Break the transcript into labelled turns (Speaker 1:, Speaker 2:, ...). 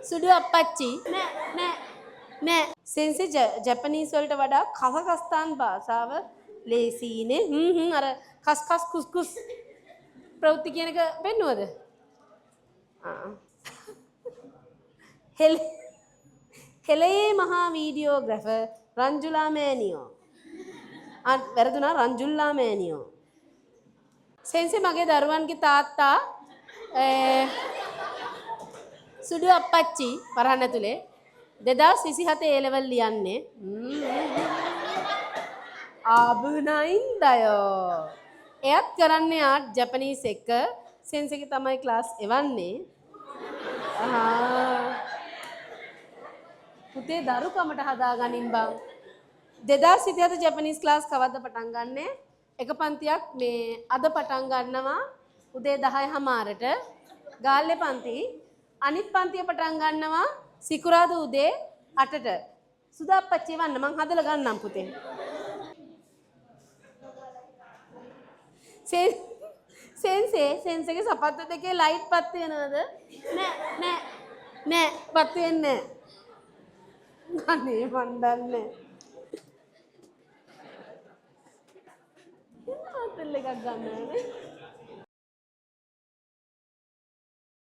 Speaker 1: සුදු අප්පච්චි නෑ නෑ නෑ. සෙන්සේ ජපනීස් වලට වඩා කසකස්තාන් භාෂාව ලේසියිනේ. හ්ම් හ්ම් අර කස් කස් කුස් කුස් ප්‍රවෘත්ති කියන එක පෙන්නුවද? ආ. හෙළයේ මහා වීඩියෝග්‍රැෆර් රංජුලා මෑණියෝ. ආ වැරදුනා, රංජුල්ලා මෑණියෝ. සෙන්සේ මගේ දරුවන්ගේ තාත්තා සුදු අප්පච්චි වරහන් ඇතුලේ 2027 ඒ ලෙවල් ලියන්නේ. ආබුනයින්දයෝ. එයත් කරන්නේ ආර්ට් ජපනීස් එක්ක. සෙන්සේගේ තමයි ක්ලාස් එවන්නේ. ආහා. පුතේ දරුකමට හදාගනින් බං. 2027 ජපනීස් ක්ලාස් කවද්ද පටන් ගන්නෙ? එක පන්තියක් මේ අද පටන් ගන්නවා උදේ 10:30ට ගාල්ලේ පන්ති. අනිත් පන්තිය පටන් ගන්නවා සිකුරාදා උදේ 8ට. සුදා අප්පච්චි එවන්න මං හදලා ගන්නම් පුතේ. සෙන්සේ සෙන්සේගේ සපත්තු දෙකේ ලයිට් පත් වෙනවද? නෑ නෑ නෑ පත් වෙන්නේ නෑ. අනේ මන් දන්නේ නෑ. ආතල් එකක් ගන්න ඕනේ.